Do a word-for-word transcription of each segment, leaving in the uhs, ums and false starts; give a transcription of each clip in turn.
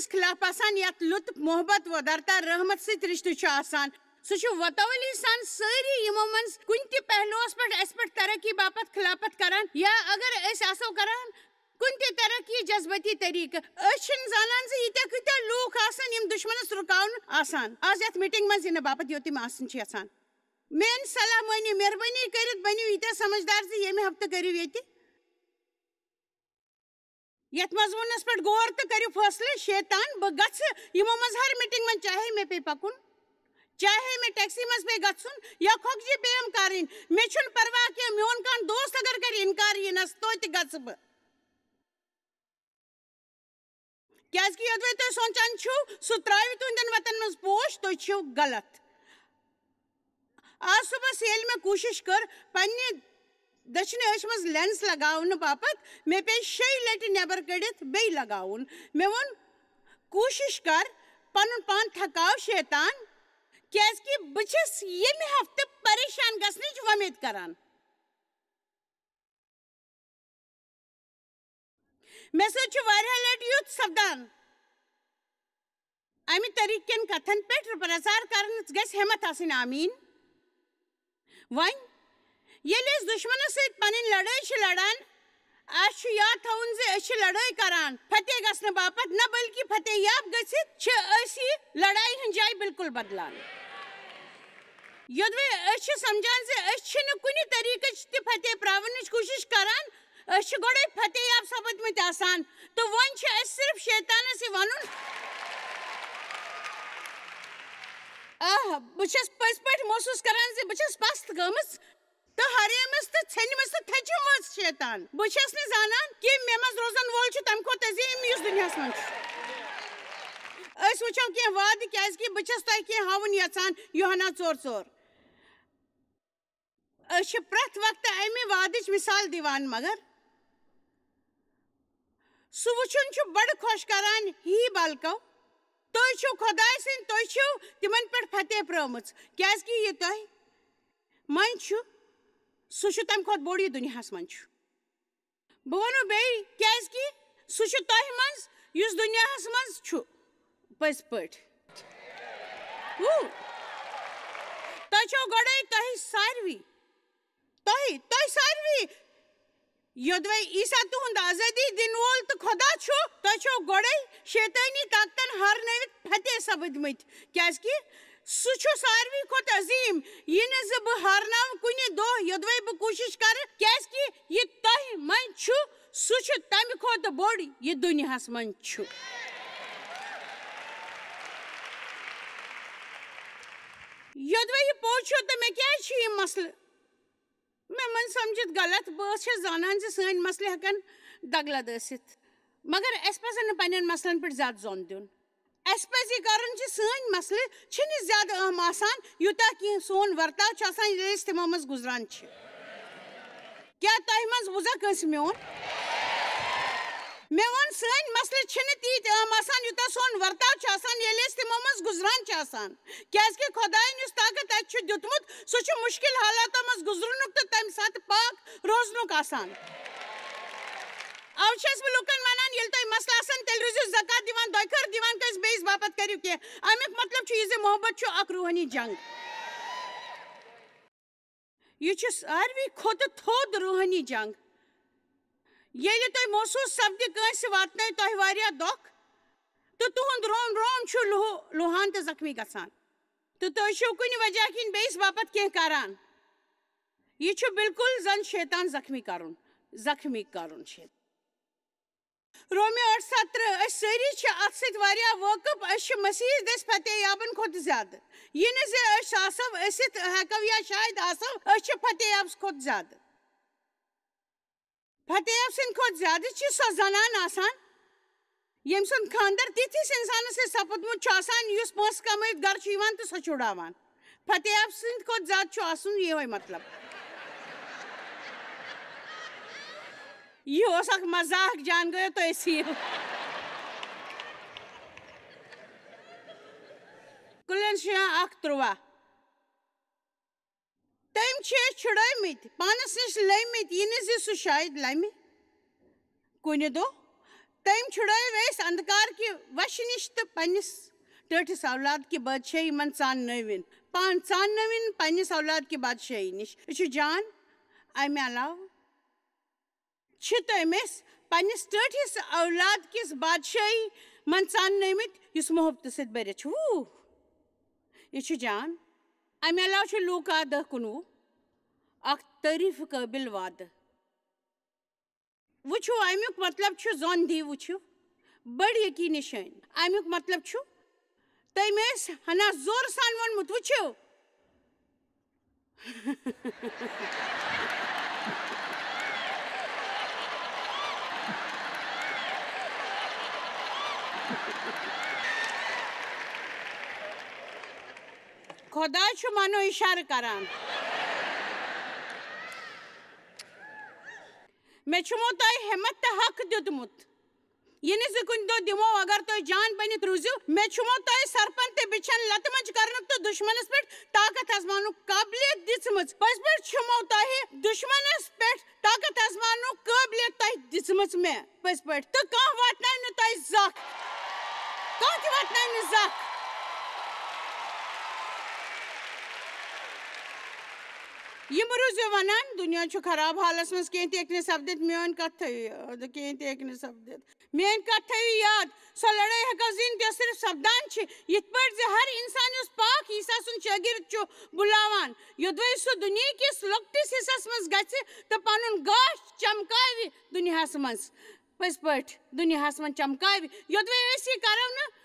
خلاف آسان، یتھ لطف، محبت و درتا رحمت سۭتۍ رشتہٕ چھُ آسان۔ سُہ چھُ وتولی سان سٲری یِمو منٛز کُنہِ تہِ پہلوس پٮ۪ٹھ اَسہِ پٮ۪ٹھ ترقی باپتھ خلافت کران، یا اگر أسۍ آسو کران کُنہِ تہِ ترقی جذبٲتی طریقہٕ۔ أسۍ چھِنہٕ زانان زِ ییٖتیٛاہ کۭتیٛاہ لوٗکھ آسن یِم دُشمنس رُکاوُن آسان۔ آز یتھ میٹنگ منٛز یِنہٕ باپتھ یوٚت تِم آسٕنۍ چھِ یژھان۔ میٲنۍ صلاح مٲنِو، مہربٲنی کٔرِتھ بٔنِو ییٖتیٛاہ سمجھدار زِ ییٚمہِ ہفتہٕ کٔرِو ییٚتہِ یتھ مضموٗنس پٮ۪ٹھ غور تہٕ کٔرِو فٲصلہٕ۔ شیطان، بہٕ گژھٕ یِمو منٛز ہر میٹنگ منٛز، چاہے مےٚ پیٚیہِ پکُن، چاہے مےٚ ٹیکسی منٛز پیٚیہِ گژھُن یا کھۄکھجی پیٚیم کرٕنۍ، مےٚ چھُنہٕ پرواہ کینٛہہ۔ میون کانٛہہ دوست اگر کرِ انکار یِنس، توتہِ گژھٕ بہٕ۔ کیازِ کہِ یوٚدوَے تُہۍ سونٛچان چھِو، سُہ ترٛاوِ تُہنٛدٮ۪ن وَتَن منٛز پوش، تُہۍ چھِو غلط۔ آز صُبحَس ییٚلہِ مےٚ کوٗشِش کٔر پننہِ دٔچھنہِ أچھ منٛز lens لگاونہٕ باپتھ، مےٚ پیٚیہِ شیٚیہِ لٹہِ نٮ۪بر کٔڑِتھ بیٚیہِ لگاوُن۔ مےٚ ووٚن، "کوٗشِش کر، پنُن پان تھکاو شیطان، کیازِ کہِ بہٕ چھَس ییٚمہِ ہفتہٕ پریشان گژھنٕچ وۄمید کران۔" مےٚ سۭتۍ چھُ واریاہ لٹہِ یُتھ سپدان۔ امہِ طریقہٕ کٮ۪ن کتھن پٮ۪ٹھ پرژار کرنس گژھِ ہمت آسٕنۍ۔ آمیٖن۔ وۄنۍ ییٚلہِ أسۍ دُشمنس سۭتۍ پنٕنۍ لڑٲے چھِ لڑان، اسہِ چھُ یاد تھاوُن زِ أسۍ چھِ لڑٲے کران فتح گژھنہٕ باپتھ نہ، بلکہِ فتح یاب گٔژھِتھ چھِ أسۍ یہِ لڑایہِ ہٕنٛز جاے بالکل بدلان۔ یوٚدوَے أسۍ چھِ سمجھان زِ أسۍ چھِنہٕ کُنہِ طریقٕچ تہِ فتح پراونٕچ کوٗشِش کران، أسۍ چھِ گۄڈَے فتح یاب سپٕدمٕتۍ آسان، تہٕ وۄنۍ چھِ اَسہِ صرف شیطانَس یہِ وَنُن، آہ، بہٕ چھَس پٔزۍ پٲٹھۍ محسوٗس کران زِ بہٕ چھَس پَست گٔمٕژ تہٕ ہریمٕژ تہٕ ژھیٚنمٕژ تہٕ تھٔچمٕژ شیطان۔ بہٕ چھَس نہٕ زانان کہِ مےٚ منٛز روزَن وول چھُ تَمہِ کھۄتہٕ عظیٖم یُس دُنیاہَس منٛز چھُ۔ أسۍ وٕچھو کینٛہہ وعدٕ، کیٛازِ کہِ بہٕ چھَس تۄہہِ کینٛہہ ہاوُن یَژھان، یوحنا ژور ژور۔ أسۍ چھِ پرٛٮ۪تھ وقتہٕ اَمہِ وعدٕچ مثال دِوان، مگر سُہ وٕچھُن چھُ بڑٕ خۄش کران۔ ہی بالکو، تُہۍ چھِو خۄداے سٕنٛدۍ، تُہۍ چھِو تِمن پٮ۪ٹھ فتح پرٲومٕژ، کیازِ کہِ یہِ تۄہہِ منٛز چھُ، سُہ چھُ تَمہِ کھۄتہٕ بوٚڑ یہِ دُنیاہَس منٛز چھُ۔ بہٕ وَنو بیٚیہِ، کیازِ کہِ سُہ چھُ تۄہہِ منٛز یُس دُنیاہَس منٛز چھُ۔ پٔزۍ پٲٹھۍ۔ وُہ۔ تۄہہِ چھو گۄڈَے تۄہہِ ساروی، تۄہہِ، تۄہہِ ساروی، یوٚدوَے عیسیٰ تُہُنٛد آزٲدی دِنہٕ وول تہٕ خۄدا چھُ، تۄہہِ چھو گۄڈَے شیطٲنی طاقتَن ہارنٲوِتھ فتح سپٕدمٕتۍ، کیازِ کہِ سُہ چھُ ساروی کھۄتہٕ عظیٖم۔ یہِ نہٕ زِ بہٕ ہارناوٕ کُنہِ دۄہ، یوٚدوَے بہٕ کوٗشِش کَرٕ، کیازِ کہِ یہِ تۄہہِ منٛز چھُ، سُہ چھُ تَمہِ کھۄتہٕ بوٚڑ یہِ دُنیاہَس منٛز چھُ۔ یوٚدوَے یہِ پوٚز چھُ تہٕ مےٚ کیازِ چھُ یہِ مسلہٕ؟ مےٚ مٔنۍ سمجھِتھ غلط، بہٕ ٲسٕس زانان زِ سٲنۍ مسلہٕ ہٮ۪کن دگلد ٲسِتھ، مگر اَسہِ پزن نہٕ پننٮ۪ن مسلن پٮ۪ٹھ زیادٕ زوٚن دیُن۔ اَسہِ پزِ یہِ کرُن زِ سٲنۍ مسلہٕ چھِنہٕ زیادٕ اہم آسان، یوٗتاہ کینٛہہ سون ورتاو چھُ آسان، ییٚلہِ أسۍ تِمو منٛز گُزران چھِ۔ کیٛاہ تۄہہِ منٛز بوٗزا کٲنٛسہِ میون؟ مےٚ ووٚن، سٲنۍ مسلہٕ چھِنہٕ تیٖتۍ اہم آسان، یوٗتاہ سون ورتاو چھُ آسان، ییٚلہِ أسۍ تِمو منٛز گُزران چھِ آسان۔ کیازِ کہِ خۄدایَن یُس طاقت اَسہِ چھُ دیُتمُت، سُہ چھُ مُشکِل حالاتو منٛز گُزرنُک تہٕ تَمہِ ساتہٕ پاک روزنُک آسان۔ اَوٕ چھَس بہٕ لُکَن وَنان، ییٚلہِ تۄہہِ مسلہٕ آسَن، تیٚلہِ روٗزِو زکوٰۃ دِوان، دۄیہِ خٲر دِوان، کٲنٛسہِ بیٚیِس باپتھ کٔرِو کینٛہہ۔ اَمیُک مطلب چھُ یہِ زِ محبت چھُ اَکھ روحٲنی جنگ۔ یہِ چھُ ساروی کھۄتہٕ تھوٚد روحٲنی جنگ۔ ییٚلہِ تۄہہِ محسوٗس سپدِ، کٲنٛسہِ واتنٲوِ تۄہہِ واریاہ دۄکھ، تہٕ تُہُنٛد روم روم چھُ لُہو-، لُہان تہٕ زخمی گژھان، تہٕ تُہۍ چھِو کُنہِ وجہ کِنۍ بیٚیِس باپتھ کینٛہہ کران، یہِ چھُ بالکل زن شیطان زخمی کرُن، زخمی کرُن شیطان۔ رومیو ٲٹھ سترہ، أسۍ سٲری چھِ اَتھ سۭتۍ واریاہ وٲقف، أسۍ چھِ مسیح دٔسۍ فتح یابن کھۄتہٕ زیادٕ۔ یہِ نہٕ زِ أسۍ آسو، أسۍ ہٮ۪کو یا شاید آسو، أسۍ چھِ فتح یابس کھۄتہٕ زیادٕ۔ فتح یاب سٕنٛدِ کھۄتہٕ زیادٕ چھِ سۄ زنان آسان، ییٚمۍ سُنٛد خانٛدر تِتھِس اِنسانس سۭتۍ سپُدمُت چھُ آسان، یُس پونٛسہٕ کمٲوِتھ گرٕ چھُ یِوان تہٕ سۄ چھُڑاوان۔ فتح یاب سٕنٛدِ کھۄتہٕ زیادٕ چھُ آسُن یِہوٚے مطلب۔ یہِ اوس اکھ مذاق، جان گٔیو تُہۍ أسی۔ کُلٮ۪ن شیٚیَن اکھ تُرٛواہ۔ تٔمۍ چھِ چھُڑٲومٕتۍ، پانَس نِش لٔمٕتۍ، یہِ نہٕ زِ سُہ شاید لَمہِ کُنہِ دۄہ۔ تٔمۍ چھُڑٲوۍ أسۍ اندکار کہِ وشہِ نِش تہٕ پننِس ٹٲٹھِس اولاد کہِ بادشاہی منٛز ژاننٲوِن۔ پان ژاننٲوِن پننِس اولاد کہِ بادشاہی نِش۔ أسۍ چھِ جان، امہِ علاوٕ چھِ تٔمۍ أسۍ پننِس ٹٲٹھِس اولاد کِس بادشاہی منٛز ژاننٲومٕتۍ، یُس محبتہٕ سۭتۍ بٔرِتھ چھُ۔ وُہ۔ یہِ چھُ جان۔ امہِ علاوٕ چھُ لوٗکا دَہ کُنوُہ اکھ تعریٖف قٲبِل وعدٕ۔ وٕچھِو، اَمیُک مطلب چھُ زوندھی، وٕچھِو، بٔڑ یقین نِشٲنۍ۔ اَمیُک مطلب چھُ، تٔمۍ ٲسۍ ہنا زورٕ سان ووٚنمُت، وٕچھِو۔ خۄداے چھُ منو اِشارٕ کران۔ مےٚ چھُمو تۄہہِ ہٮ۪مت تہٕ حق دیُتمُت۔ یہِ نہٕ زِ کُنہِ دۄہ دِمو، اگر تُہۍ جان بٔنِتھ روٗزِو۔ مےٚ چھُمو تۄہہِ سرپن تہٕ بِچھن لتہٕ مۄنجہِ کرنُک تہٕ دُشمنس پٮ۪ٹھ طاقت آزماونُک قٲبلیت دِژمٕژ۔ پٔزۍ پٲٹھۍ چھُمو تۄہہِ دُشمنس پٮ۪ٹھ طاقت آزماونُک قٲبلیت تۄہہِ دِژمٕژ مےٚ۔ پٔزۍ پٲٹھۍ۔ تہٕ کانٛہہ واتناوِ نہٕ تۄہہِ زکھ۔ کانٛہہ تہِ واتناوِ نہٕ زکھ۔ یِم روٗزِو وَنان، دُنیا چھُ خراب حالَس منٛز، کینٛہہ تہِ ہیٚکہِ نہٕ سَپدِتھ، میٛٲنۍ کَتھ تھٲیِو یاد، کینٛہہ تہِ ہیٚکہِ نہٕ سَپدِتھ۔ میٛٲنۍ کَتھ تھٲیِو یاد، سۄ لَڑٲے ہٮ۪کو زیٖنِتھ یۄس صرف سَپدان چھِ، یِتھ پٲٹھۍ زِ ہر اِنسان یُس پاک عیسیٰ سُنٛد شٲگِرد چھُ بُلاوان، یوٚدوَے سُہ دُنیہٕ کِس لۄکٹِس حِصَس منٛز گژھِ تہٕ پَنُن گاش چمکاوِ دُنیاہَس منٛز۔ پٔزۍ پٲٹھۍ دُنیاہَس منٛز چمکاوِ، یوٚدوَے أسۍ یہِ کَرو نہٕ،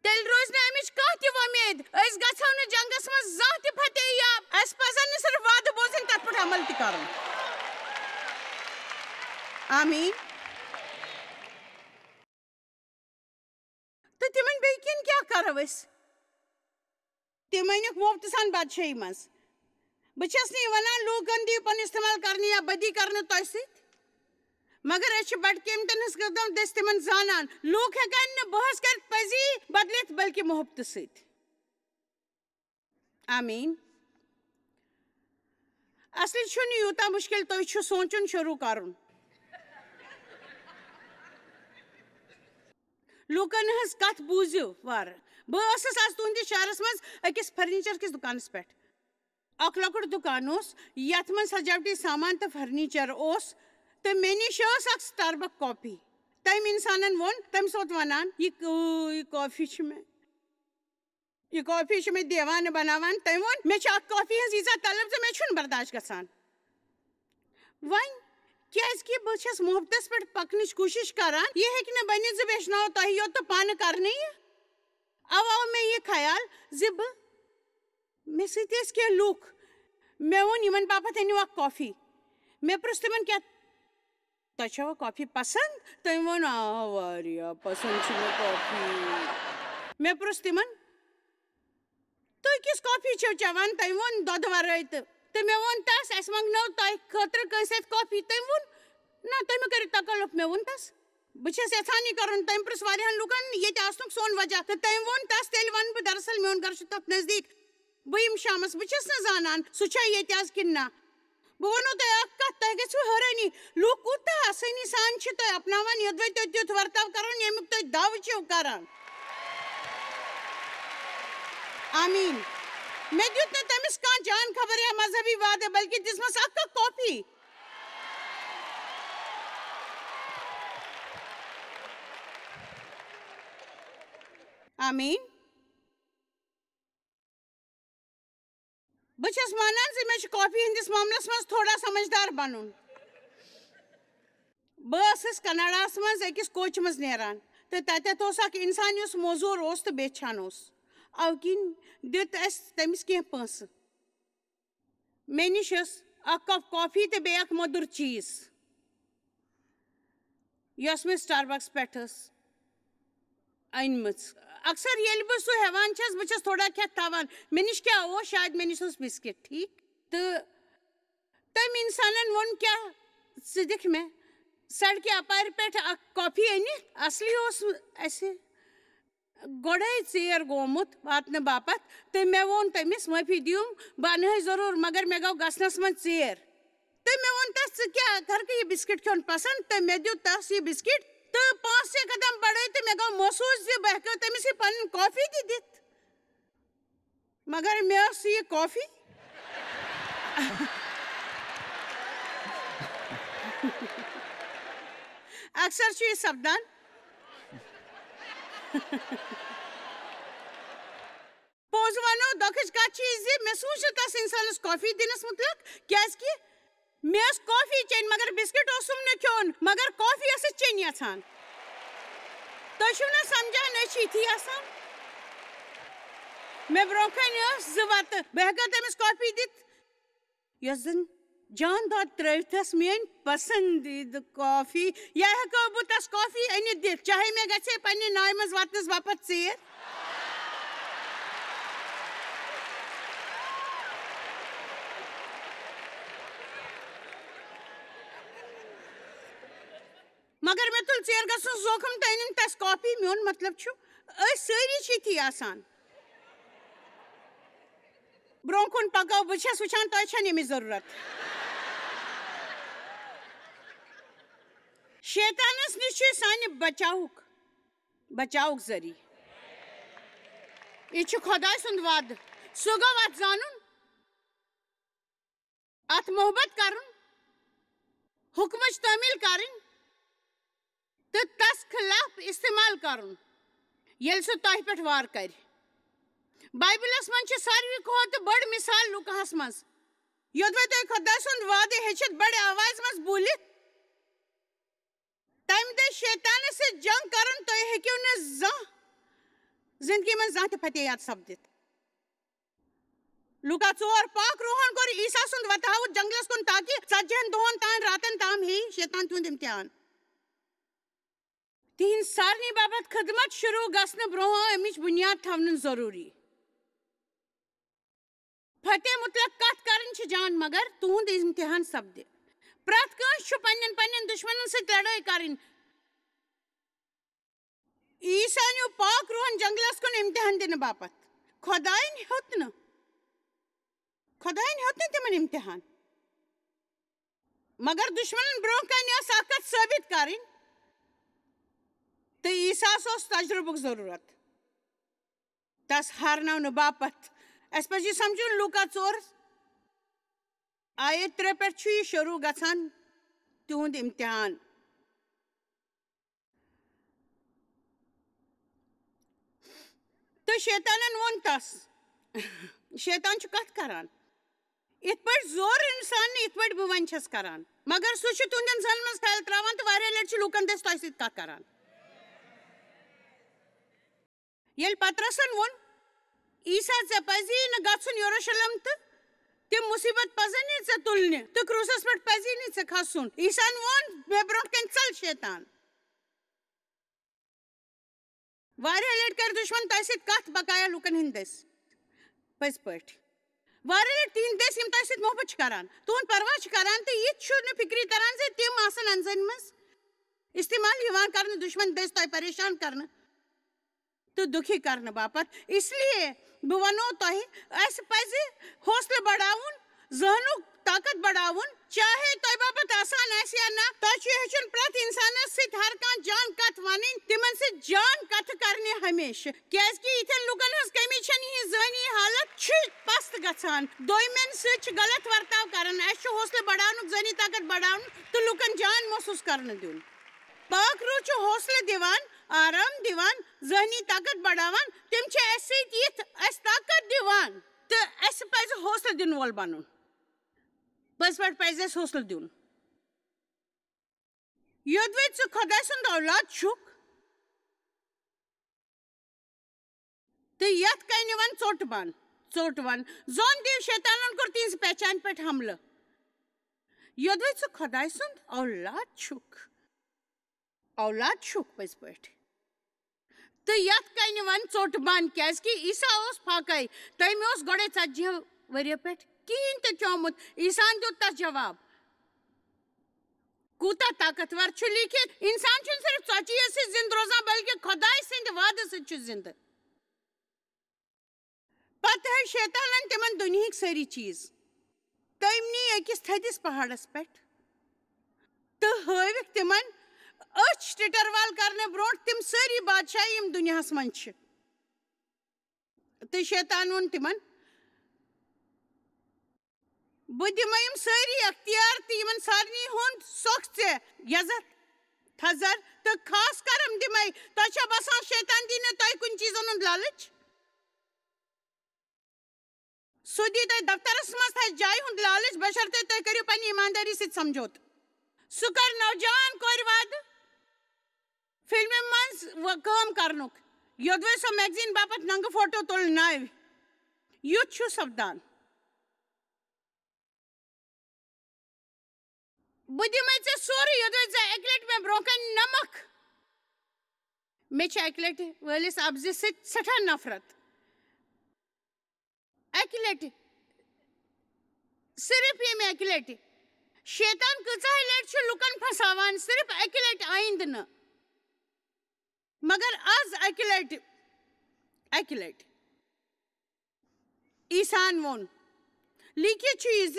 تیٚلہِ روزِ نہٕ اَمِچ کانٛہہ تہِ وۄمید۔ أسۍ گژھو نہٕ جنگس منٛز زانٛہہ تہِ فتح یاب۔ اَسہِ پزن نہٕ صرف وعدٕ بوزٕنۍ، تتھ پٮ۪ٹھ عمل تہِ کرُن۔ آمین۔ تہٕ تِمن بیٚیہِ کِنۍ کیٛاہ کرو أسۍ؟ تِم أنِکھ مُفتہٕ سان بادشٲہی منٛز۔ بہٕ چھَس نہٕ یہِ وَنان لوٗکَن دِیِو پَنُن استعمال کَرنہٕ یا بدی کَرنہٕ تۄہہِ سۭتۍ، مگر أسۍ چھِ بَٹہٕ قۭمتَن ہٕنٛز قۭمتَن دٔسۍ تِمَن زانان۔ لوٗکھ ہٮ۪کَن نہٕ بحث کٔرِتھ پٔزی بدلِتھ، بلکہِ محبتہٕ سۭتۍ۔ آمیٖن۔ اصلی چھُنہٕ یوٗتاہ مُشکِل، تُہۍ چھُ سونٛچُن شروٗع کَرُن۔ لوٗکن ہٕنٛز کتھ بوٗزِو وارٕ۔ بہٕ ٲسٕس از تُہنٛدِس شہرس منٛز أکِس فرنیچر کِس دُکانس پٮ۪ٹھ۔ اکھ لۄکُٹ دُکان اوس، یتھ منٛز سجاوٹی سامان تہٕ فرنیچر اوس، تہٕ مےٚ نِش ٲس اکھ Starbucks کافی۔ تٔمۍ انسانن ووٚن، تٔمۍ سوٗنٛچ وَنان، "یہِ کٲ-، یہِ کافی چھِ مےٚ۔" یہِ کافی چھِ مےٚ دیوانہٕ بناوان۔ تٔمۍ ووٚن، "مےٚ چھِ اَتھ کافی ہٕنٛز ییٖژاہ طلب زِ مےٚ چھُنہٕ برداش گژھان۔ وۄنۍ کیٛازِ کہِ بہٕ چھَس محبتَس پٮ۪ٹھ پَکنٕچ کوٗشِش کران، یہِ ہیٚکہِ نہٕ بٔنِتھ زِ بہٕ ہیٚچھناوو تۄہہِ یوت تہٕ پانہٕ کرنٕے یہِ۔" اَوٕ آو مےٚ یہِ خیال زِ بہٕ، مےٚ سۭتۍ ٲسۍ کینٛہہ لوٗکھ، مےٚ ووٚن، "یِمَن باپتھ أنِو اَکھ کافی۔" مےٚ پرُژھ تِمَن، "کیٛاہ تۄہہِ چھوا کافی پسنٛد؟" تٔمۍ ووٚن، "آ، واریاہ پسنٛد چھِ مےٚ کافی۔" مےٚ پرُژھ تِمن، "تُہۍ کِژھ کافی چھِو چٮ۪وان؟" تٔمۍ ووٚن، "دۄدٕ ورٲے تہٕ۔" تہٕ مےٚ ووٚن تس، "اَسہِ منٛگنٲو تۄہہِ خٲطرٕ کٲنٛسہِ اَتھِ کافی؟" تٔمۍ ووٚن، "نہ، تُہۍ مہٕ کٔرِو تکلف۔" مےٚ ووٚن تس، "بہٕ چھَس یژھان یہِ کرُن۔" تٔمۍ پرُژھ واریاہن لوٗکن ییٚتہِ آسنُک سون وجہ، تہٕ تٔمۍ ووٚن تس، "تیٚلہِ وَنہٕ بہٕ، دراصل میون گرٕ چھُ تتھ نزدیٖک۔ بہٕ یِمہٕ شامس، بہٕ چھَس نہٕ زانان سُہ چھا ییٚتہِ از کِنہٕ نہ۔" بہٕ وَنو تۄہہِ اَکھ کَتھ، تۄہہِ گژھِوٕ حٲرٲنی، لوٗکھ کوٗتاہ آسٲنی سان چھِ تۄہہِ اپناوان، یوٚدوَے تُہۍ تیُتھ ورتاو کَرُن، ییٚمیُک تُہۍ دعوٕ چھِو کَران۔ آمیٖن۔ مےٚ دیُت نہٕ تٔمِس کانٛہہ جان خبر یا مذہبی وعدٕ، بلکہِ دِژمَس اَکھ کپ کافی۔ آمیٖن۔ بہٕ چھَس مانان زِ مےٚ چھُ کافی ہٕنٛدِس معاملَس منٛز تھوڑا سمجھدار بنُن۔ بہٕ ٲسٕس کینیڈاہَس منٛز أکِس کوچہِ منٛز نیران تہٕ تَتٮ۪تھ اوس اکھ اِنسان یُس موزوٗر اوس تہٕ بیچھان اوس۔ اَوٕ کِنۍ دیُت اَسہِ تٔمِس کینٛہہ پونٛسہٕ۔ مےٚ نِش ٲس اکھ کپ کافی تہٕ بیٚیہِ اکھ مۄدُر چیٖز، یۄس مےٚ Starbucks پٮ۪ٹھ ٲس أنمٕژ۔ اکثر ییٚلہِ بہٕ سُہ ہٮ۪وان چھَس، بہٕ چھَس تھوڑا کھٮ۪تھ تھاوان۔ مےٚ نِش کیٛاہ اوس؟ شاید مےٚ نِش اوس بِسکِٹ، ٹھیٖک؟ تہٕ تٔمۍ اِنسانَن ووٚن، "کیٛاہ ژٕ دِکھ مےٚ سڑکہِ اَپارِ پٮ۪ٹھ اکھ کافی أنِتھ؟" اصلی اوس اَسہِ گۄڈَے ژیر گوٚمُت واتنہٕ باپتھ، تہٕ مےٚ ووٚن تٔمِس، "معٲفی دِیِو، بہٕ اَنہٕ ہے ضروٗر، مگر مےٚ گوٚو گژھنَس منٛز ژیر۔" تہٕ مےٚ ووٚن تَس، "ژٕ کیٛاہ کَرکھٕ یہِ بِسکِٹ کھیوٚن پَسنٛد؟" تہٕ مےٚ دیُت تَس یہِ بِسکِٹ تہٕ پانٛژھ شےٚ قدم بَڑٲے تہٕ مےٚ گوٚو محسوٗس زِ بہٕ ہٮ۪کہٕ تٔمِس یہِ پَنٕنۍ کافی تہِ دِتھ۔ مگر مےٚ ٲس یہِ کافی۔ اکثر چھُ یہِ سپدان۔ پوٚز ونو، دۄکھٕچ کتھ چھِ یہِ زِ مےٚ سوٗنچ نہٕ تس انسانس کافی دِنس مُتعلق، کیازِ کہِ مےٚ ٲس کافی چیٚنۍ، مگر بسکٹ اوسُم نہٕ کھیوٚن، مگر کافی ٲسٕس چیٚنۍ یژھان۔ تُہۍ چھِو نہ سمجھان، أسۍ چھِ یِتھی آسان۔ مےٚ برونٛہہ کنہِ ٲس زٕ وتہٕ، بہٕ ہٮ۪کا تٔمِس کافی دِتھ؟ یۄس زن جان دۄد ترٲوتھس میٲنۍ پسندیدٕ کافی، یا ہٮ۪کو بہٕ تس کافی أنِتھ دِتھ، چاہے مےٚ گژھِ ہے پننہِ ناوِ منٛز وتنس باپتھ ژیر۔ مگر مےٚ تُل ژیر گژھُن زوخم تہٕ أنِم تس کافی۔ میون مطلب چھُ، أسۍ سٲری چھِ یِتھی آسان۔ برونٛہہ کُن پکو، بہٕ چھَس وٕچھان تۄہہِ چھَنہٕ ییٚمِچ ضروٗرت۔ شیطانس نِش چھُ سانہِ بچاوُک، بچاوُک ذٔریعہٕ۔ یہِ چھُ خۄداے سُنٛد وعدٕ۔ سُہ گوٚو اتھ زانُن، اتھ محبت کرُن، حکمٕچ تعمیل کرٕنۍ تہٕ تس خلاف استعمال کرُن، ییٚلہِ سُہ تۄہہِ پٮ۪ٹھ وار کرِ۔ بایبلس منٛز چھِ ساروی کھۄتہٕ بٔڑ مثال لوکاہس منٛز۔ یوٚدوے تُہۍ خۄداے سُنٛد وعدٕ ہیٚچھِتھ بڑِ آوازِ منٛز بوٗلِتھ، تمہِ دۄہ شیطانس سۭتۍ جنگ کرُن، تُہۍ ہیٚکِو نہٕ زانٛہہ زندگی منٛز زانٛہہ تہِ فتح یاد سپدِتھ۔ لوکا ژور، پاک روحن کوٚر عیسیٰ سُنٛد وتاوُت جنگلس کُن تاکہ ژتجی ہن دۄہن تام راتن تام ہیٚیہِ شیطان تُہُنٛد امتحان۔ تِہنٛز سارنٕے باپتھ خدمت شروع گژھنہٕ برونٛہہ امِچ بنیاد تھاونہٕ ضروٗری۔ فتح متعلق کتھ کرٕنۍ چھِ جان، مگر تُہُنٛد امتحان سپدِ۔ پرٛٮ۪تھ کٲنٛسہِ چھُ پننٮ۪ن پننٮ۪ن دُشمنن سۭتۍ لڑٲے کرٕنۍ۔ عیسیٰ نیوٗ پاک روحن جنگلس کُن امتحان دِنہٕ باپتھ۔ خۄداین ہیوٚت نہٕ، خۄداین ہیوٚت نہٕ تِمن امتحان، مگر دُشمنن برونٛہہ کنہِ ٲس اکھ کتھ ثٲبت کرٕنۍ، تہٕ عیسیٰ ہس اوس تجربُک ضروٗرت۔ تس ہارناونہٕ باپتھ۔ اسہِ پزِ یہِ سمجھُن، لوکا ژور آیت ترٛےٚ پٮ۪ٹھ چھُ یہِ شروع گژھان، تِہُنٛد امتحان۔ تہٕ شیطانن ووٚن تس، شیطان چھُ کتھ کران، یِتھ پٲٹھۍ زور انسان نہٕ، یِتھ پٲٹھۍ بہٕ وۄنۍ چھَس کران، مگر سُہ چھُ تُہنٛدٮ۪ن ذہنن منٛز خیال تراوان تہٕ واریاہ لٹہِ چھُ لوٗکن دٔسۍ تۄہہِ سۭتۍ کتھ کران۔ ییٚلہِ پطرسن ووٚن، "عیسیٰ، ژےٚ پزی نہٕ گژھُن یروشلم تہٕ تِم مُصیبت پزن نہٕ ژےٚ تُلنہِ تہٕ کرٛوٗسس پٮ۪ٹھ پزی نہٕ ژےٚ کھسُن۔" عیسیٰ ہن ووٚن، "مےٚ برونٛٹھ کنہِ ژل شیطان۔" واریاہ لٹہِ کرِ دُشمن تۄہہِ سۭتۍ کتھ بقایا لوٗکن ہٕنٛدۍ دٔسۍ۔ پٔزۍ پٲٹھۍ۔ واریاہ لٹہِ تِہنٛدۍ دٔسۍ، یِم تۄہہِ سۭتۍ محبت چھِ کران، تُہُنٛد پرواہ چھِ کران، تہٕ یہِ تہِ چھُنہٕ فِکرِ تران زِ تِم آسن انزٲنی منٛز استعمال یِوان کرنہٕ دُشمن دٔسۍ تۄہہِ پریشان کرنہٕ تہٕ دُکھی کرنہٕ باپتھ۔ اس لیے بہٕ ونو تۄہہِ، اسہِ پزِ حوصلہٕ بڑاوُن، ذہنُک طاقت بڑاوُن، چاہے تۄہہِ باپتھ آسان آسہِ یا نہ۔ تۄہہِ چھُ ہیٚچھُن پرٛٮ۪تھ انسانس سۭتۍ ہر کانٛہہ جان کتھ ونٕنۍ، تِمن سۭتۍ جان کتھٕ کرنہِ ہمیشہٕ، کیازِ کہِ یِتھٮ۪ن لوٗکن ہٕنٛز کٔمی چھنہٕ یِہنٛز ذہنی حالت چھِ پست گژھان، دوٚیمٮ۪ن سۭتۍ چھِ غلط ورتاو کران۔ اسہِ چھُ حوصلہٕ بڑاونُک، ذہنی طاقت بڑاونُک تہٕ لوٗکن جان محسوس کرنہٕ دیُن۔ پاک روح چھُ حوصلہٕ دِوان، آرام دِوان، ذہنی طاقت بڑاوان۔ تِم چھِ اَسہِ سۭتۍ یِتھ اَسہِ طاقت دِوان تہٕ اَسہِ پَزِ حوصلہٕ دِنہٕ وول بَنُن۔ پٔزۍ پٲٹھۍ پَزِ اَسہِ حوصلہٕ دیُن۔ یوٚدوَے ژٕ خۄداے سُنٛد اولاد چھُکھ، تہٕ یتھ کنہِ ون ژوٚٹ بن، ژوٚٹ ون۔ زون دیو شیطانن کوٚر تِہنٛزِ پہچانہِ پٮ۪ٹھ حملہٕ۔ یوٚدوَے ژٕ خۄداے سُنٛد اولاد چھُکھ، اولاد چھُکھ پٔزۍ پٲٹھۍ۔ تہٕ یتھ کنہِ ون ژوٚٹ بن، کیازِ کہِ عیسیٰ اوس فاقے۔ تٔمۍ اوس گۄڈے ژتجی ؤرۍ یو پٮ۪ٹھ کِہیٖنۍ تہِ کھیومُت۔ عیسیٰ ہن دیُت تس جواب۔ کوٗتاہ طاقتور چھُ لیٖکھِتھ، انسان چھُنہٕ صرف ژۄچی یٲژ سۭتۍ زِندٕ روزان، بلکہِ خۄداے سٕنٛدِ وعدٕ سۭتۍ چھُ زِندٕ۔ پتہٕ ہٲوۍ شیطانن تِمن دُنیہٕکۍ سٲری چیٖز۔ تٔمۍ نی أکِس تھٔدِس پہاڑس پٮ۪ٹھ تہٕ ہٲوِکھ تِمن أچھ ٹِٹروال کرنہٕ برونٛٹھ تِم سٲری بادشاہ یِم دُنیاہس منٛز چھِ۔ تہٕ شیطان ووٚن تِمن، "بہٕ دِمے یِم سٲری اختیار تہٕ یِمن سارنٕے ہُنٛد سۄکھ ژےٚ یزتھ تھزر، تہٕ خاص کرم دِمے۔ تۄہہِ چھا باسان شیطان دی نہٕ تۄہہِ کُنہِ چیٖزن ہُنٛد لالٕچ؟ سُہ دی تۄہہِ دفترس منٛز تھزِ جایہِ ہُنٛد لالٕچ، بشرطے تُہۍ کٔرِو پننہِ ایماندٲری سۭتۍ سمجھوتہٕ۔ سُہ کر نوجوان کورِ وعدہٕ فلمہِ منٛز و-، کٲم کرنُک، یوٚدوے سۄ میگزین باپتھ ننگہٕ فوٹو تُلناوِ۔ یُتھ چھُ سپدان۔ بہٕ دِمے ژےٚ سورُے، یوٚدوے ژےٚ اَکہِ لَٹہِ مےٚ برونٛہہ کنہِ نمکھ۔" مےٚ چھِ اَکہِ لَٹہِ وٲلِس اَپزِ سۭتۍ سٮ۪ٹھاہ نفرت۔ اَکہِ لَٹہِ، صرف ییٚمہِ اَکہِ لَٹہِ۔ شیطان کۭژاہ لَٹہِ چھُ لُکن پھساوان، صرف اَکہِ لَٹہِ، آیندٕ نہٕ۔ مگر از اَکہِ لَٹہِ، اَکہِ لَٹہِ۔ عیسیٰ ہن ووٚن، لیکھِتھ چھُ یہِ زِ،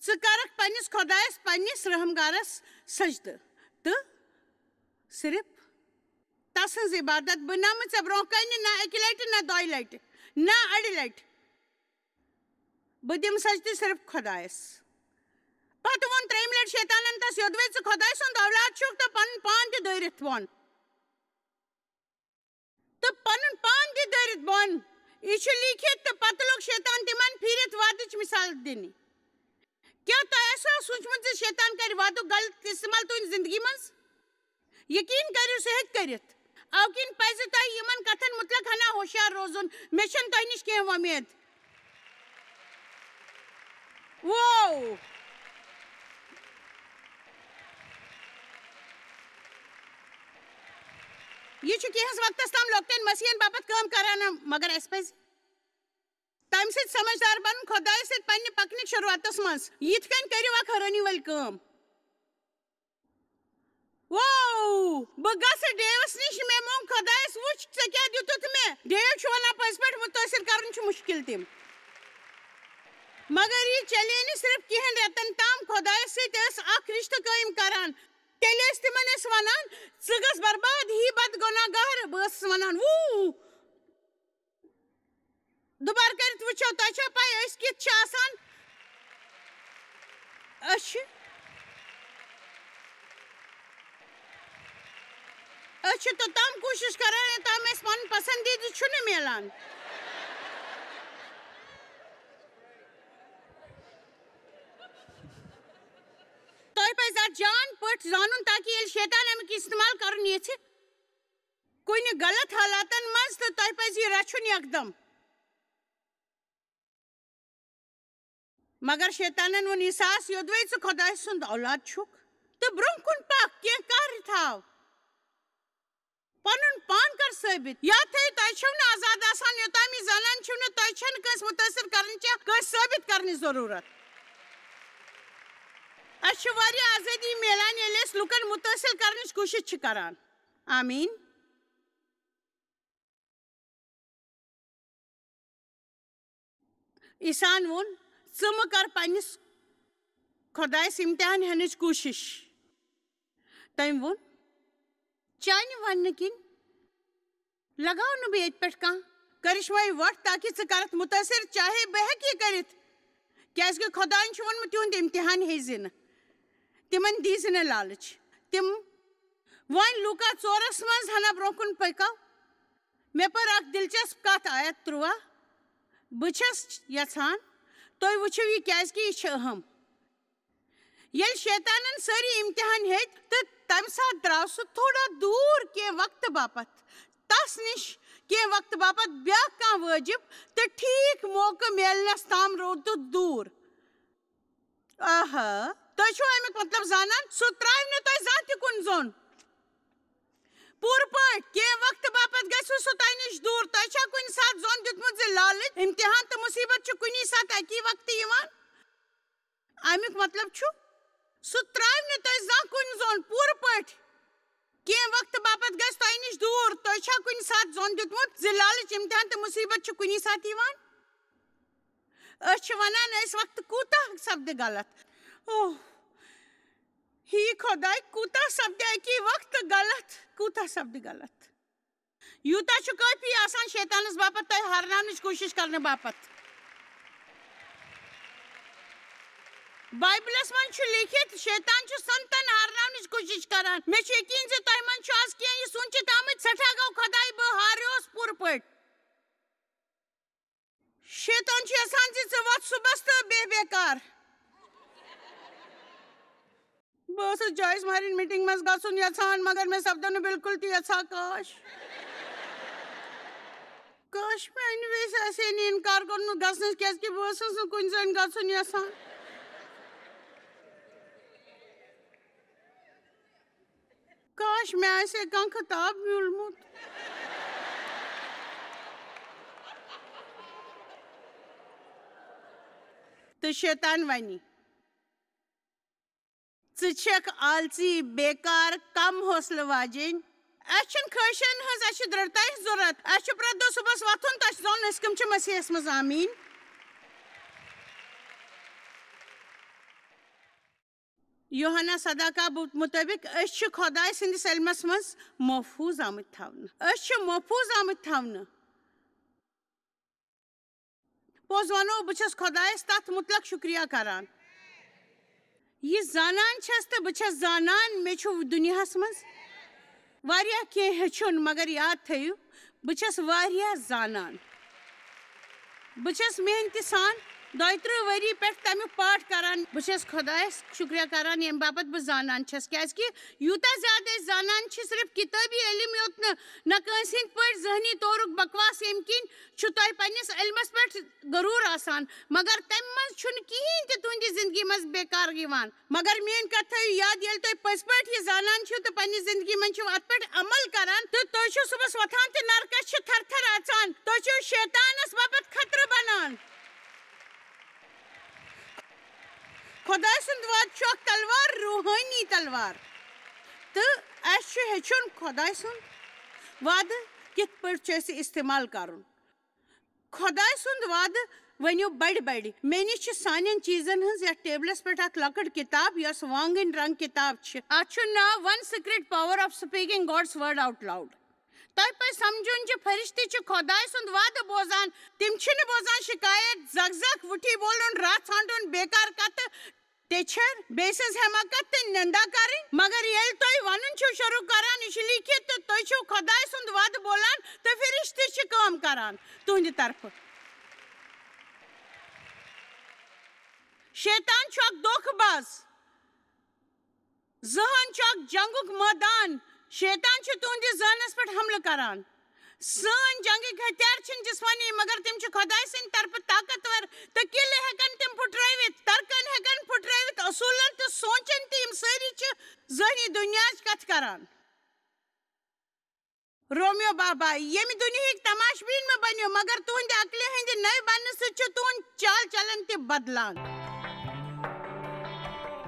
"ژٕ کرکھ پننِس خۄدایس، پننِس رحمگارس سجدٕ تہٕ صرف تسٕنز عبادت۔ بہٕ نمہٕ ژےٚ برونٛہہ کنہِ نہ اکہِ لٹہِ، نہ دۄیہِ لٹہِ، نہ اڑِ لٹہِ۔ بہٕ دِمہٕ سجدٕ صرف خۄدایس۔" پتہٕ ووٚن ترٛیٚیِمہِ لٹہِ شیطانن تس، "یوٚدوے ژٕ خۄداے سُنٛد اولاد چھُکھ تہٕ پنُن پان تہِ دٲرِتھ وَن۔" تہٕ پنُن پان تہِ دٲرِتھ بۄن۔ یہِ چھُ لیٖکھِتھ، تہٕ پتہٕ لوٚگ شیطان تِمن پھیٖرِتھ وعدٕچ مثال دِنہِ۔ کیٛاہ تۄہہِ آسیو سوٗنٛچمُت زِ شیطان کرِ وعدُک غلط استعمال تُہنٛزِ زندگی منٛز؟ یقین کٔرِو، سُہ ہیٚکہِ کٔرِتھ۔ اَوٕ کِنۍ پزِ تۄہہِ یِمن کتھن مُتعلق ہنا ہوشیار روزُن۔ مےٚ چھَنہٕ تۄہہِ نِش کینٛہہ وۄمید۔ وو! یہِ چھُ کینٛہَس وقتَس تام لۄکٹٮ۪ن مسیحن باپتھ کٲم کران، مگر اَسہِ پزِ تَمہِ سۭتۍ سمجھدار بنُن خۄدایَس سۭتۍ پننہِ پکنٕکۍ شروٗعاتَس منٛز۔ یِتھ کٔنۍ کٔرِو اکھ حٲرٲنی وٲلۍ کٲم۔ وو! بہٕ گژھٕ ڈیوس نِش، مےٚ مونگ خۄدایس، وٕچھ، ژےٚ کیٛاہ دیُتُتھ مےٚ۔ ڈیو چھُ ونان، پٔزۍ پٲٹھۍ مُتٲثر کرُن چھُ مُشکِل تِم۔ مگر یہِ چلے نہٕ صرف کینٛہن رٮ۪تن تام۔ خۄدایس سۭتۍ ٲس اکھ رشتہٕ قٲیِم کران۔ تیٚلہِ ٲسۍ تِمن أسۍ ونان، "ژٕ گژھ برباد، ہی بد گۄناہ گار۔" بہٕ ٲسٕس ونان، "وو!" دُبارٕ کٔرِتھ وٕچھو، تۄہہِ چھو پَے أسۍ کِتھ چھِ آسان؟ أسۍ چھِ، أسۍ چھِ توٚتام کوٗشِش کران، یوٚتام اَسہِ پَنُن پسندیدٕ چھُنہٕ میلان۔ تۄہہِ پَزِ اَتھ جان پٲٹھۍ زانُن، تاکہِ ییٚلہِ شیطان اَمیُک استعمال کَرُن ییٚژھِ، کُنہِ غلط حالاتن منٛز، تہٕ تۄہہِ پزِ یہِ رچھُن یکدم۔ مگر شیطانن ووٚن عیسیٰ ہس، "یوٚدوے ژٕ خۄدایہِ سُنٛد اولاد چھُکھ، تہٕ برٛونٛہہ کُن پکھ، کینٛہہ کر تھاو۔ پنُن پان کر ثٲبت۔ یاد تھٲیِو، تۄہہِ چھِو نہٕ آزاد آسان، یوٚتام یہِ زانان چھِو نہٕ، تۄہہِ چھَنہٕ کٲنٛسہِ مُتٲثر کرنٕچ یا کٲنٛسہِ ثٲبت کرنٕچ ضروٗرت۔" اَسہِ چھِ واریاہ آزٲدی میلان، ییٚلہِ أسۍ لُکن مُتٲثر کرنٕچ کوٗشِش چھِ کران۔ آمیٖن۔ عیسیٰ ہن ووٚن، "ژٕ مہٕ کر پننِس خۄدایس امتحان ہٮ۪نٕچ کوٗشِش۔" تٔمۍ ووٚن، "چانہِ وننہٕ کِنۍ لگاو نہٕ بہٕ ییٚتہِ پٮ۪ٹھ کانٛہہ کرشمٲوی وۄٹھ، تاکہِ ژٕ کرکھ مُتٲثر، چاہے بہٕ ہٮ۪کہٕ یہِ کٔرِتھ، کیازِ کہِ خۄداین چھُ ووٚنمُت، تِہُنٛد امتحان ہیٚزِ نہٕ، تِمن دیٖزِ نہٕ لالٕچ۔" تِم وۄنۍ لوٗکا ژورس منٛز ہنا برٛونٛہہ کُن پٔکِو۔ مےٚ پٔر اکھ دلچسپ کتھ، آیت تُرٛواہ۔ بہٕ چھَس یژھان تُہۍ وٕچھِو یہِ، کیازِ کہِ یہِ چھِ اہم۔ ییٚلہِ شیطانن سٲری امتحان ہیٚتۍ تہٕ تمہِ ساتہٕ درٛاو سُہ تھوڑا دوٗر کینٛہہ وقتہٕ باپتھ، تس نِش کینٛہہ وقتہٕ باپتھ بیٛاکھ کانٛہہ وٲجب، تہٕ ٹھیٖک موقعہٕ میلنس تام روٗدُتھ دوٗر۔ آہا، تُہۍ چھِو اَمیُک مطلب زانان؟ سُہ ترٛاوِ نہٕ تۄہہِ زانٛہہ تہِ کُن زوٚن۔ پوٗرٕ پٲٹھۍ، کینٛہہ وقتہٕ باپتھ گژھِ سُہ تۄہہِ نِش دوٗر۔ تۄہہِ چھا کُنہِ ساتہٕ زوٚن دیُتمُت زِ لالٕچ، امتحان تہٕ مُصیبت چھِ کُنی ساتہٕ اَکی وقتہٕ یِوان؟ اَمیُک مطلب چھُ، سُہ ترٛاوِ نہٕ تۄہہِ زانٛہہ کُن زوٚن۔ پوٗرٕ پٲٹھۍ، کینٛہہ وقتہٕ باپتھ گژھِ تۄہہِ نِش دوٗر۔ تۄہہِ چھا کُنہِ ساتہٕ زوٚن دیُتمُت زِ لالٕچ، امتحان تہٕ مُصیبت چھِ کُنی ساتہٕ یِوان؟ أسۍ چھِ وَنان، أسۍ وقتہٕ کوٗتاہ سپدِ غلط۔ اوہ، ہی خۄداے، کوٗتاہ سپدِ اَکی وقتہٕ غلط، کوٗتاہ سپدِ غلط۔ یوٗتاہ چھُ کٲفی آسان شیطانَس باپتھ تۄہہِ ہارناونٕچ کوٗشِش کرنہٕ باپتھ۔ بایبلَس منٛز چھُ لیٖکھِتھ، شیطان چھُ سنتن ہارناونٕچ کوٗشِش کران۔ مےٚ چھُ یقیٖن زِ تۄہہِ منٛز چھُ آز کینٛہہ یہِ سوٗنٛچِتھ آمٕتۍ، سٮ۪ٹھاہ گوٚو خۄداے، بہٕ ہاریوس پوٗرٕ پٲٹھۍ۔ شیطان چھُ یژھان زِ ژٕ وۄتھ صُبحس تہٕ بیٚہہ بیکار۔ بہٕ ٲسٕس جویِس مہرِنۍ میٖٹِنٛگ منٛز گژھُن یژھان، مگر مےٚ سپدو نہٕ بِلکُل تہِ یژھان۔ کاش، کاش میٛانہِ ویسہِ آسہِ ہے نہٕ اِنکار کوٚرمُت گژھنَس، کیٛازِکہِ بہٕ ٲسٕس نہٕ کُنہِ زٔنۍ گژھُن یژھان۔ کاش، مےٚ آسہِ ہے کانٛہہ خطاب میوٗلمُت۔ تہٕ شیطان وَنہِ، "ژٕ چھَکھ آلژی، بیکار، کم حوصلہٕ واجیٚنۍ۔ اَسہِ چھَنہٕ خٲہِشن ہٕنٛز، اَسہِ چھِ درٛڑتاہٕچ ضروٗرت۔ اَسہِ چھُ پرٛٮ۪تھ دۄہ صُبحس وۄتھُن، تۄہہِ چھُ زانُن، أسۍ کَم چھِ مسیحس منٛز۔ آمیٖن۔" یوحنا صدقہ مُطٲبِق، أسۍ چھِ خۄداے سٕنٛدِس علمس منٛز محفوٗظ آمٕتۍ تھاونہٕ۔ أسۍ چھِ محفوٗظ آمٕتۍ تھاونہٕ۔ پوٚز وَنو، بہٕ چھَس خۄدایَس تَتھ مُتلق شُکریہ کران۔ یہِ زانان چھَس تہٕ بہٕ چھَس زانان، مےٚ چھُ دُنیاہَس منٛز واریاہ کینٛہہ ہیٚچھُن، مگر یاد تھٲیِو، بہٕ چھَس واریاہ زانان۔ بہٕ چھَس محنتہِ سان دۄیہِ ترٕٛہ ؤری پٮ۪ٹھ تَمیُک پاٹھ کران۔ بہٕ چھَس خۄدایَس شُکریہ کران، ییٚمہِ باپتھ بہٕ زانان چھَس، کیٛازِکہِ یوٗتاہ زیادٕ أسۍ زانان چھِ، صرف کِتٲبی علم یوت نہٕ، نہ کٲنٛسہِ ہٕنٛدۍ پٲٹھۍ ذہنی طورُک بکواس، ییٚمہِ کِنۍ چھُ تۄہہِ پننِس علمس پٮ۪ٹھ غروٗر آسان، مگر تمہِ منٛز چھُنہٕ کِہیٖنۍ تہِ تُہنٛدِ زندگی منٛز بیکار یِوان۔ مگر میٲنۍ کتھ تھٲیِو یاد، ییٚلہِ تُہۍ پٔزۍ پٲٹھۍ یہِ زانان چھِو تہٕ پننہِ زندگی منٛز چھِو اتھ پٮ۪ٹھ عمل کران، تہٕ تُہۍ چھِو صُبحس وۄتھان تہٕ نرکس چھِ تھر تھر اژان، تُہۍ چھِو شیطانس باپتھ خطرٕ بنان۔ خۄداے سُنٛد وعدٕ چھُ اکھ تلوار، روحٲنی تلوار، تہٕ اَسہِ چھُ ہیٚچھُن خۄداے سُنٛد وعدٕ کِتھ پٲٹھۍ چھُ اَسہِ استعمال کرُن۔ خۄداے سُنٛد وعدٕ ؤنِو بڑِ بڑِ۔ مےٚ نِش چھِ سانٮ۪ن چیٖزن ہٕنٛز یتھ ٹیبلس پٮ۪ٹھ اکھ لۄکٕٹ کِتاب، یۄس وانٛگٕنۍ رنٛگ کِتاب چھِ۔ اتھ چھُ ناو One Secret Power of Speaking God's Word Out Loud۔ تۄہہِ پزِ سمجھُن زِ فرشتہٕ چھِ خۄداے سُنٛد وعدٕ بوزان۔ تِم چھِنہٕ بوزان شکایت، زکھ زکھ، وُٹھی بولُن، راہ ژھانٛڈُن، بیکار کتھٕ، ٹیچھر، بیٚیہِ سٕنٛز حماقت تہٕ نندا کرٕنۍ، مگر ییٚلہِ تُہۍ ونُن چھِو شروع کران، یہِ چھُ لیٖکھِتھ، تہٕ تُہۍ چھِو خۄداے سُنٛد وعدٕ بولان تہٕ فرشتہٕ چھِ کٲم کران تُہنٛدِ طرفہٕ۔ شیطان چھُ اکھ دھوکہٕ باز۔ ذہن چھُ اکھ جنگُک مٲدان۔ شیطان چھُ تُہنٛدِس ذہنس پٮ۪ٹھ حملہٕ کران۔ سٲنۍ جنگٕکۍ ہتھیار چھِنہٕ جسمٲنی، مگر تِم چھِ خۄداے سٕنٛدِ طرفہٕ طاقتور، تہٕ قلعہٕ ہٮ۪کن تِم پھُٹرٲوِتھ، ترکن ہٮ۪کن پھُٹرٲوِتھ، اصوٗلن تہٕ سونچن تہِ، یِم سٲری چھِ ذہنی دُنیاہٕچ کتھ کران۔ رومیو بابا، ییٚمہِ دُنیہٕکۍ تماش بیٖن مہٕ بٔنِو، مگر تُہنٛدِ عقلہِ ہٕنٛدِ نٔوۍ بننہٕ سۭتۍ چھُ تُہنٛد چال چلن تہِ بدلان۔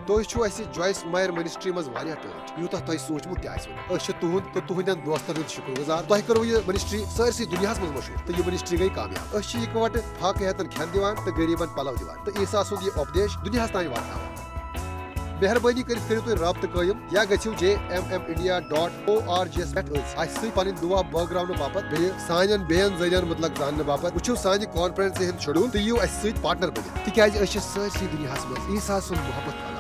تُہۍ چھِو اَسہِ جویِس مایر منسٹری منٛز واریاہ ٹٲٹھۍ، یوٗتاہ تۄہہِ سوٗنٛچمُت تہِ آسِوٕ نہٕ۔ أسۍ چھِ تُہُنٛد تہٕ تُہنٛدٮ۪ن دوستن ہُنٛد شُکر گُزار۔ تۄہہِ کٔروٕ یہِ منسٹری سٲرسٕے دُنیاہس منٛز مشہوٗر، تہٕ یہِ منسٹری گٔے کامیاب۔ أسۍ چھِ یِکوَٹہٕ فاقہٕ ہیتن کھٮ۪ن دِوان تہٕ غریٖبن پلو دِوان، تہٕ عیسیٰ سُنٛد یہِ اُپدیش دُنیاہس تام واتناوان۔ مہربٲنی کٔرِتھ کٔرِو تُہۍ رابطہٕ قٲیِم یا گٔژھِو J M M India dot org یَس پٮ۪ٹھ أسۍ اَسہِ سۭتۍ پنٕنۍ دُعا بٲگراونہٕ باپتھ، بیٚیہِ سانٮ۪ن بیٚین ذٔریعن مُتلق زاننہٕ باپتھ۔ وٕچھِو سانہِ کانفرنسہِ ہُنٛد شیڈول تہٕ یِیِو اَسہِ سۭتۍ پارٹنر بٔنِتھ، تِکیازِ أسۍ چھِ سٲرسٕے دُنیاہَس منٛز عیسیٰ سُنٛد محبت کران۔